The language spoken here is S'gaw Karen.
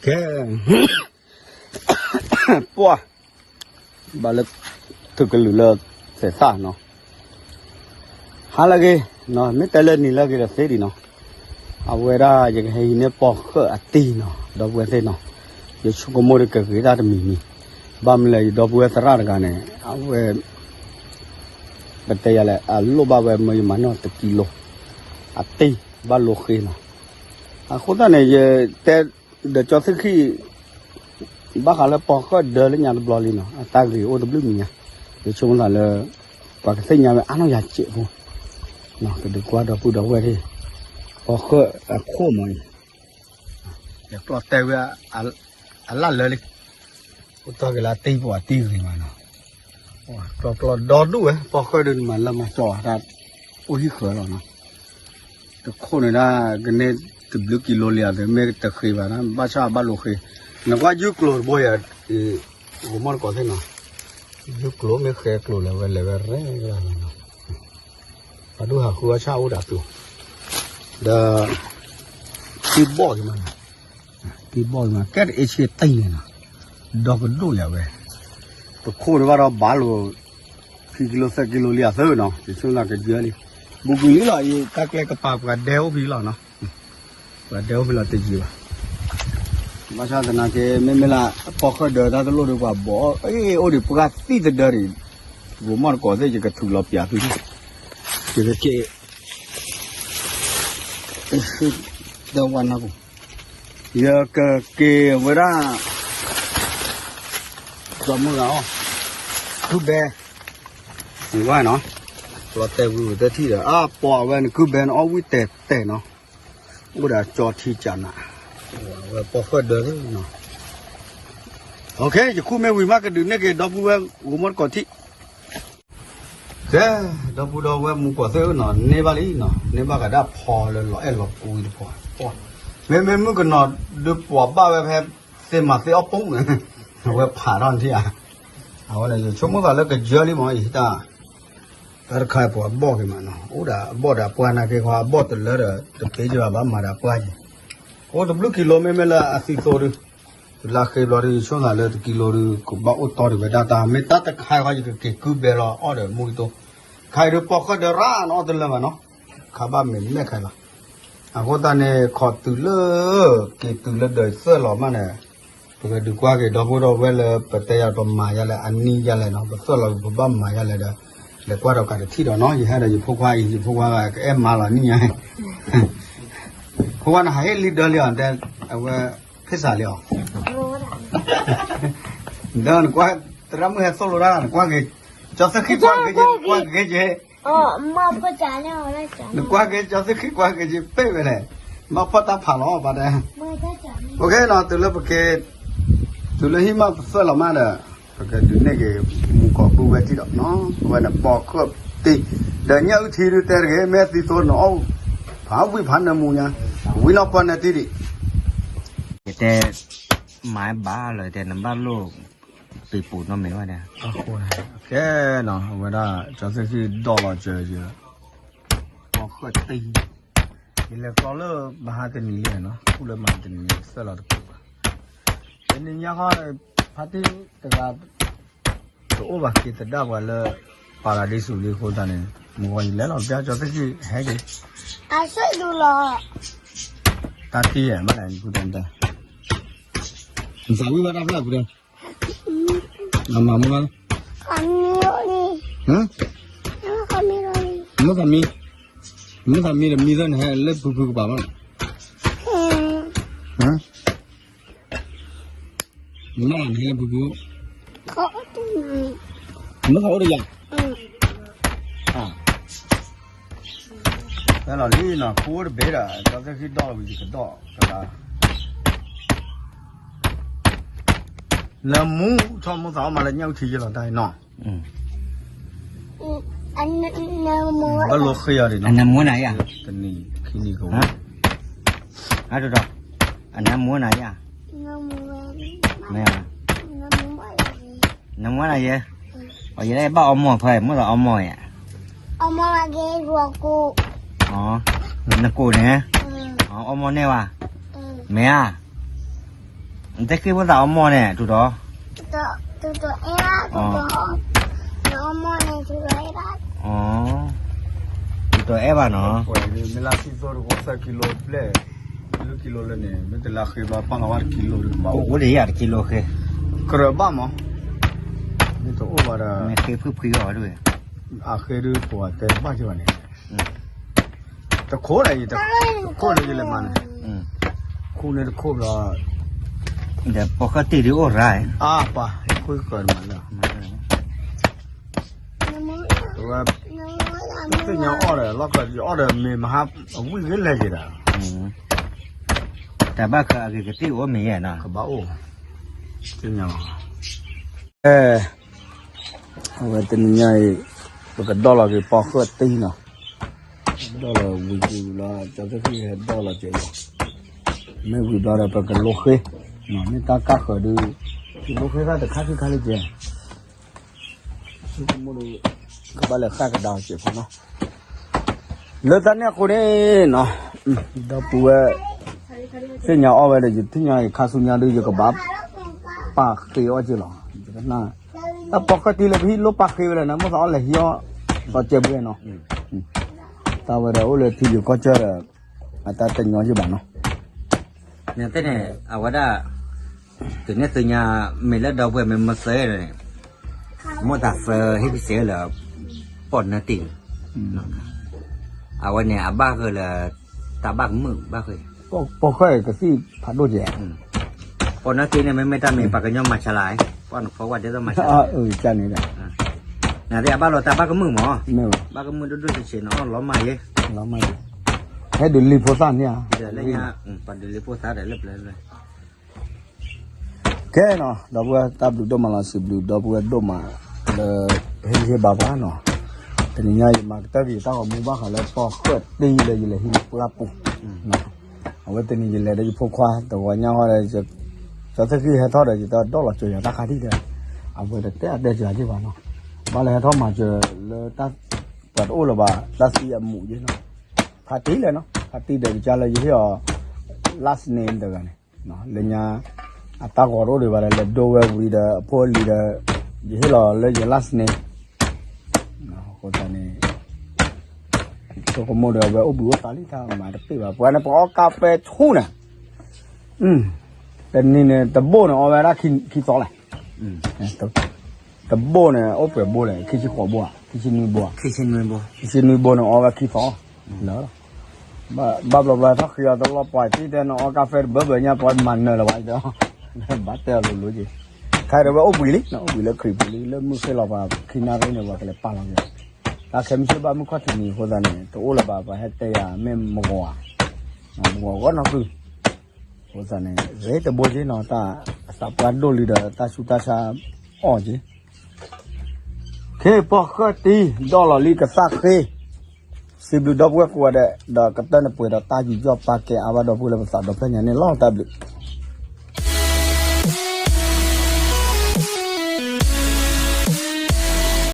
ကဲ, ပှၢ်, ဘၣ်လၢ ထုးကလုာ်လၢ သဲးသၣ်နီၤ, ဟါလၢအဂ့ၤ, မ့ၢ်တဲလၢနံၤလၢအဂ့ၤဒီးသ့ဒံးနီၤ, အဝဲဒၣ်ယကဟဲဟံးန့ၢ်ပီၣ်ဃၢၣ်အတ့ၢ်နီၤ ဒီပုၢ်ဝဲၢ်သ့ၣ်နီၤ, ယဆိကမိၣ်ဒီးကဂ့ၤတၢ်တမံၤမံၤ, ဘၣ်မနုၤလဲၣ် ယဒီပုၢ်ဝဲၢ်သရၣ်တဂၤန့ၣ် အဝဲ ပတဲယၤလဲၣ် အလိၣ်ဘၣ်ဝဲမၢယမၤနီၣ်တကံလိ, အတ့ၢ်ဘၣ်လိဃ့နီၤ, အဃိသတးန့ၣ် ယတဲ ဒီးကၠီသ့ၣ်ခံ ဘၣ်ဃးလၢပီၣ်ဃၢၣ်ဒၢလၢညါတဘျီလံနီၤ အတၢ်ဂ့ၤအိၣ်တဘျုးမံၤညါ, ယဆိကမိၣ်သးလၢ ပှၤကသ့ၣ်ညါဝဲအါနီၢ်ယၤစဲးဖိ, ကဒုးကွၢ်ဒီပုၢ်ဒီဝဲၢ်သ့ၣ်, ပီၣ်ဃၢၣ်အခိၣ်မးအံၤ, ယကျီၢ်တဲဝဲ အလၢ်လၢလံ, အိၣ်တ့ၢ်က့ၤလၢအတ့ၢ်ပှၤတ့ၢ်ဂ့ၤမးနီၤ, ကျီၢ်ကျီၢ်ဒီဒူၣ်ဝဲ ပီၣ်ဃၢၣ်ဒုးနမၤလၢမၤကၠီၣ်တၢ်, အိၣ်ဟံၣ်ဃၢၤလီၤနီၤ တခိၣ်န့ၣ်ဒၣ် ကန့ၢ်တဘျုးကံလိလံအသိး မ့ၢ်တဃ့ဘၣ်နီၤ ဘၣ်ဆၣ်ဘၣ်လိဃ့, နကွၢ်ယုၢ်ကျိၤတဘိယၤ, ဂိၤမီၣ်တကိးသ့ၣ်နီၤ, ယုၢ်ကျိၤမ့ၢ်ဃဲကျိၤလဲၤဝဲလဲၤဝဲရဲၣ်လီၤနီၤ, ပှၤဒိၣ်ဟးဃုအီၣ်ဆၣ်အိၣ်ဒီးအသိး, ဒီး တ့ၢ်ဘီၣ်က့ၤမးနီၤ, တ့ၢ်ဘီၣ်က့ၤမး ကဲတအ့ဆ့တ့ၢ်န့ၣ်နီၤ, ဒီကဒိၣ်ယၤဝဲ, တခိၣ်န့ၣ်ဘၣ်ဒီးဘၣ်လိာ် ခံကံလိသၢကံလိလံအသိးနီၤ ယဆိကမိၣ်ကယၢလံ, ဘူးကွံာ်လံလီၤ ယတၢ်ကျဲကပၤပှၤဒဲအိၣ်ဖဲလီၤနီၤ, ပှၤဒဲအိၣ်ဖဲလီၤတယံာ်ဘၣ်, ဘၣ်ဆၣ်သနာ်က့ မ့မ့ၢ်လၢ ပီၣ်ဃၢၣ်ဒၢတၢ်တလိၣ်ဒီးပှၤဘီၣ် အ့ၣ်အိၣ်ဒံးပှၢ်သံၣ်တဒၢဒံး, ဂိၤမီၣ်တကိးသ့ၣ် ယကထုးလီၤပၠးသု, ယကက့ၤ တဝနပူၤ, ယကက့ၤဝဲဒၣ် ကၠီမုၢ်ဂၤအီၣ်, ကုဘဲ, နကွၢ်နီၤ, လီၤတဲာ်ဝံၤဝံၤတထံၣ်ဒီး အပီၣ်အဝဲန့ၣ် ကုဘဲန့ၣ်အီၣ်ဝံၣ်တဲာ်တဲာ်နီၤ, အိၣ်ဒီးကၠီထံကၠးနး, အဝဲပီၣ်ဃၢၣ်ဒၢသ့ၣ်နီၤ, ယခူၣ်မ့ၢ်ဝံၤမးကဒုးနဲၣ်က့ၤဒီပုၢ်ဝဲၢ်ဂိၤမီၣ်တကိးထံၣ် ကဲ, ဒီပုၢ်ဒီဝဲၢ်မူကိးသ့ၣ်နီၤ န့ၢ်ဘၣ်လံနီၤ န့၁ၣ်ဘၣ်ကဒၣ်ဖီလၢလီၤအဲၣ်လီၤကွံတဖီ, မ့မ့ၢ်မုၣ်ကနီၤဒုးပှၤဘၣ်ဝဲဖဲ သ့မၤသ့အီၣ်ပူၤန့ၣ်, အဝဲဖးထီၣ်ထံၣ်ဧါ, အဝဲန့ၣ်ယဆိကမိၣ်သးလၢကယၢလံမး ယဟံးတၢ်, တၢ်တခါပှၤဘီၣ်က့ၤမးနီၤ အိၣ်ဒီးအဘီၣ်ဒီးအပှၢ်နာ်က့ၤခီ အဘီၣ်တလၢဒီး တပ့ၤကဘၣ်ဘၣ်မၤဒီးအပှၢ်က့ၤ, အိၣ်တဘျုးကံလိမ့မ့ၢ်လၢအသံသိဒု တလၢဃ့ဘျီဒု ယဆိကမိၣ်သးလၢတကံလိဒု ကဘၣ်အိၣ်တီဒံးဝဲဒၣ်တၢ် မ့ၢ်တၢ်တခါခီ ယကက့ၤကုဘဲလီၤအီၣ်ဒီးမူကတိ, ခါအံၤဒုးပီၣ်ဃၢၣ်ဒၢရၣ်နအီၣ်တလၢဘၣ်နီၤ, ခါဘၣ်မဲာ်မဲာ်ခါလီၤ, အဃိသတးန့ၣ် ခီတုၤလၢ က့ၤတုၤလၢဒၢးသၢလီၤမးန့ၣ်, ပကဒုးကွၢ်က့ၤဒီပုၢ်ဒီဝဲၢ်လၢပတဲယၤပမၤယၤလဲၣ် အနံၣ်ယၤလဲၣ်နီၤ ပသၢလီၤပဘၣ်မၤယၤလဲၣ်ဒီး, လဲၤကွၢ်ဒီးကးတထံၣ်ဒီးနီၤ ယဟဲဒီးယဖိခွါအံၤ ယဖိခွါအကအဲၣ်မါလီၤနံၣ်ညါ ဖိခွါန့ၣ်ဟးဟ့ၣ်လံဒၢလံအီၤ တဲ, အဝဲ, ဖ့ၣ်စးလံအီၤ, ဒီးနကွၢ်, သရၣ်မုၣ်ဟဲသိၣ်လိတၢ် နကွၢ်က့ၤ, ကၠီသ့ၣ်ခံကွၢ်က့ၤက့ၤ, နကွၢ်က့ၤက့ၤ, နကွၢ်က့ၤကၠီသ့ၣ်ခံကွၢ်က့ၤက့ၤ ပ့ၢ်ဝဲလဲၣ်, ဘၣ်ဖီၣ်တၢ်ဖးလီၤ ဘၣ်တဲ, အိၣ်ခ့နီၤ တုၤလၢပက့ၤ, တုၤလၢဟံၣ်မးပသၢလီၤမးဒီး, ပကဒုးနဲၣ်က့ၤ, မူကီၢ်ပုၢ်ဝဲၢ်ထံဒီး, အဝဲန့ၣ်ပီၣ်ဃၢၣ်တ့ၢ်, ဒီးညၣ်အုၣ်ထံဒုတဲတဂ့ၤ မ့ၢ်သံသိနအီၣ်, ဖးဝံၣ်ဖးနၢမူညါ, ဝံၣ်နီၢ်ပှၢ်နၢတံၢ်ဒံး ယတဲ, မၤဘၣ်လီၤတဲနဘၣ်လိၣ်, ပ့ၤပူၤနီတမံၤဘၣ်ဒီး, ကဲနီၤ အဝဲဒၣ် ကၠီသ့ၣ်ခံဒီၣ်လီၤစၢၤယၤ, ပီၣ်ဃၢၣ်တ့ၢ်, ယလဲၤကျီလၢမဟါတနံၤလံနီၤ ခူၣ်လၢမဟါတနံၤ သၢလီၤတပူၤဘၣ်, တနံၤညါဃီ, ဖါတံၢ်တဂၤ တအိၣ်ဘၣ်က့ၤသဒၣ်ပှၤလၢ ပၤရၤဒံစူၤလံအဃိသတးန့ၣ် မုၢ်ဂီၤယလဲၤလီၤပျၢ်ကၠီသ့ၣ်ခံဟဲက့ၤ, အဆိၣ်ဒူလီၤ, တၢ်တံၢ်ယဲၢ်ဘၣ်လဲၣ် ယကူတဲတၢ်, နသးဝံၣ်ဘၣ်တၢ်ဖျၢၣ်ကူတဲ, အမၤမူလီၤ, မ့ၢ်သးမံ, မ့ၢ်သးမံဒီးမံသၢနဟဲလၢဖုဖုကပၤဘၣ်, နမ့ၢ်နဟဲလၢဖုဖု, မ့ၢ်သးအိၣ်ဒီးယၤ, ဖဲလီၤလံနီၤ ဖိတဘ့ၣ်ဒီး ကၠီသ့ၣ်ခံဒီၣ်ဝံၤယကဒီၣ်တဂၤ, လၢမူထီၣ်မိၣ်သးအီၣ်မးလၢညၣ်အုၣ်ထံယဲလီၤတၢ်အံၤနီၤ, ဘၣ်လိဃ့အီၤဒံးနီၤ, တနံၤခံနံၤကဝီၤ, အနၢမူနၤယၤ, မ့ၢ်, နမူနၤယဲ, ယဲဒၣ်ဘၣ်အီမိၢ်ဖဲ မိၢ်သးအီမိၢ်ယဲ, နကိးန့ၣ်, အီမိၢ်န့ၢ်ဝဲ, မ့ၢ်ဧါ, နတဲဃ့ဖိသၣ်အီမိၢ်န့ၣ် ထူးတီၤ, ထူးတီၤအဲၣ်ဘၣ်နီၤ, မ့ၢ်လၢစံၣ်သိတကိးသၢကံလိဘျဲၣ်, လွံၢ်ကံလိလၢန့ၣ် မ့ၢ်တလၢဃ့ဘျီ ပာ်လီၤဝဲတကံလိဒီးကဘၣ်အိၣ်, အိၣ်ဒံးယၤတကံလိဃ့, ကြၢးဘၣ်မး, မ့ၢ်တအိၣ်ဘၣ်ဒီး, မ့ၢ်ဃ့ဖှံဖှံအီၤဒ်ဝဲ, အဃ့ဒုးပှၤတဲဘၣ်က့ၤဘၣ်န့ၣ် တခိၣ်လၢယ, တခိၣ်လၢယလဲၤမၤန့ၣ်, ခူန့ၣ်တခိၣ်ဘျီ, ဒီးပိာ်ဃၢၣ်တံၢ်ဒုးအိၣ်ရၤ, အါပှၤ, ဃုကၢၤမၤလၢ, ဝဲ, သ့ၣ်ညါအီၣ်ဒီး လီၢ်ကီး ယအီၣ်ဒီးမ့ၤမဟါ, အဝံၣ်ဂ့ၤလဲၤက့ၤဒီး, တၢ်ဘၣ်ဃးအဂ့ၤကသံၣ်အိၣ်မ့ၢ်ယဲနီၤ, ကဘၣ်အိၣ်, သ့ၣ်ညါလီၤ, အဲ အဝဲတနံၤညါအံၤ, ပကဒီၣ်လီၤက့ၤပိာ်ဃၢၣ်တံၢ်နီၤ, ဒီၣ်လီၤဝံၤက့ၤဝံၤလီၤ ကၠီသ့ၣ်ဃံၣ်ဟဲဒီၣ်လီၤက့ၤလီၤ, မ့ၢ်ဝံၤဘျီဒီးပကလိဃ့, မ့ၢ်တၢ်ကၢ်ဃၢၤဒုး, ယလိဃ့သၣ်တခါခံခါလၢကဲ, ဆိကမိၣ်ဒီး, ကဘၣ်လဲၤဃၣ်ကဒါအီၤစ့ၢ်ကီးနီၤ, လၢတၢ်န့ၣ်အဃိန့ၣ်နီၤ, ဒီပုၢ်ဝဲၢ်, သ့ၣ်ညါအီၣ်ဝဲဒီး ယထံၣ်ညါအံၤခါဆူညါဒုး ယကဘၣ်ပာ်ဃ့အီၣ်က့ၤလီၤ, တၢ်ပိာ်ဃၢၣ်တံၢ်လၢပဟံၣ်လိၣ်ပာ်ဃ့ဝဲလဲၣ်န့ၣ် မိၣ်သးအီၣ်လဲၤဟံးအီၣ်, ဒီးကဲဘှဲနီၤ, တၢ်ဝဲဒီးအိၣ်လၢထံယိၤကီၢ်စၢၢ်ဒီး, အတၢ်တညီယ့ၢ်ဘၣ်နီၤ, န့ၣ်သ့ၣ်န့ၣ် အဝဲဒၣ်, တုၤန့ၣ်သုညါ, မ့ၢ်လၢဒီပုၢ်ဝဲၢ်မ့ၢ်မၤစၢၤန့ၣ်, မိၣ်သးသၢဟ့ၣ်ကစဲးလၢ, ပိာ်နၢတ့ၢ်န့ၣ်, အဝဲန့ၣ်အဘၣ်ဃုာ်လၢ, တၢ်ဘၣ်ကမုာ်ဘၣ်ဃုာ်, ပိာ်ဃၢၣ်ကသံၣ်ဖးဒိၣ်ကဲး, ပိာ်နၢတ့ၢ်န့ၣ် မ့မ့ၢ်တၢ်မ့ၢ်ပှၤကညီမၤဆါလၢ, ပှၤနဖီဝဲဒ်သိးမၤဆါ, န့ၣ်, နသ့ၣ်အဘၣ်လီၤတၢ်ဘၣ်ကမုာ်မး, ဘၣ်ကမုာ်ဒိၣ်ဒိၣ်ဆံးဆံးနီၤ လီၤမၢ်ယဲ, လီၤမၢ်ယဲ, ဟဲဒုးလံဖိသၣ်န့ၣ်ဧါ, လၢညါ, ပှၤဒုးလံဖိသၣ်ဒီးလၢပျၢၤလၢ ကဲနီၤ ဒီပုၢ်ဝဲၢ်တၢ်ဘျုးဒိၣ်မးလီၤ စံးဘျုးဒီပုၢ်ဝဲၢ်ဒိၣ်မး, လၢ, ဟ့ၣ်ဂံၢ်ဟ့ၣ်ဘါပှၤနီၤ, တနံၤညါယမၤကတၢၢ်က့ၤယတၢ်ဂီၤမူဘၣ်ဃးလၢ ပိာ်ဃၢၣ်တံၢ်လၢယလဲၤဟံးလၢပှၢ်ပူၤ, အဝဲတနံၤယလဲၤဒီးယဖိခွါတဂီၤညါဃီဒီး, ကၠီသ့ၣ်ဃံၣ်ဟဲထီၣ်ဒီး ယတၢ်ဒီၣ်လီၤကၠီၤယၤတၢ်ခါထံၣ်ဒီး, အဝဲတတဲအတဲကၠီၤယၤက့ၤဘၣ်နီၤ, ဘၣ်လၢဟဲထီၣ်မၤစၢၤလၢတၢ်, ပှၤတအိၣ်လၢၤဘၣ် တၢ်သံအမူးက့ၤနီၤ, ဖါတံၢ်လဲၣ်နီၤ ဖါတံၢ်ဒီးကစၢ်လၢယဟ့ၣ်အီၤ, last name တဂၤန့ၣ် လၢညါ, အတၢ်ဂီၤတအိၣ်ဒံးဘၣ်ဒီး လဲၤဒိဝဲဝံၤဒီး အဖိအလံၤဒီး, ယဟ့ၣ်လီၤလၢယ last name, အဃိသတးန့ၣ်, ဆိကမိၣ်ဒီးအဝဲအိၣ်ဘှံးအိၣ်သါလံ တၢ်မၤတပ့ၢ်ဘၣ် ပှၤန့ၣ် ပှၤအီၣ်ကါဖဲဆူၣ်န့ၣ်, တနံၤန့ၣ် တဘိၣ်န့ၣ် အီဝဲဒၣ်ခံသီလဲၣ်, တဘိၣ်န့ၣ် အိၣ်ပှဲၤဘိလဲၣ် ခံဆံဃိးဘိဧါ ခံဆံနွံဘိဧါ, ခံဆံနွံဘိန့ၣ် အီဝဲခံသီလီၤ, ဘၣ်ဘျီဘျီထီၣ်ဃ့အီၤတလီၢ်ပှၤတံၢ်တဲနီၤ အီၣ်ကါဖဲတဘၢဘၢညါ ပှၤမၤနၢၤလၢၤဘၣ်ဒီး, ဘၣ်တဲအီၤလိၤလိၤက့ၤ, ခဲဒီးဝဲအိၣ်ဘှံးလံ အိၣ်ဘှံးလၢခရံာ်ပူၤလံ လၢမုၢ်ဃ့လီၤပှၤခံနၣ်ရံၣ်န့ၣ် ပှၤကလဲၤပာ်လီၤက့ၤ, တၢ်ခဲမုၢ်ဆ့ၣ်ဘၣ်မုၢ်ခီၣ်ထံးနံၤအဃိသတးန့ၣ် တအိၣ်လၢၤဘၣ်ပှၤဟဲတဲယၤမ့ၢ်မဂီၤဧါ, မဂီၤဂီၢ်နီၢ်ကုၢ် အဃိသတးန့ၣ် ဂ့ၤတဘိက့ၤနီၤ တၢ်သးပှၢ်ဒိၣ်လံဒီးတၢ်ဆူးတၢ်ဆါအီၣ်က့ၤ, ခ့ပိာ်ဃၢၣ်တံၢ် ဒီၣ်လီၤလံကသၣ်ဃ့, စံးဘျုးဒီပုၢ်ဝဲၢ်ကိးဂၤဒဲး ဒီးကတၢၢ်န့ၣ်ပှဲၤဒီးတၢ်ယူးယီၣ်ပာ်ကဲအါဘၣ်ဒီပုၢ်ဝဲၢ်လၢပသးဒီဖျၢၣ်ညါန့ၣ်လီၤ တၢ်ဘျုး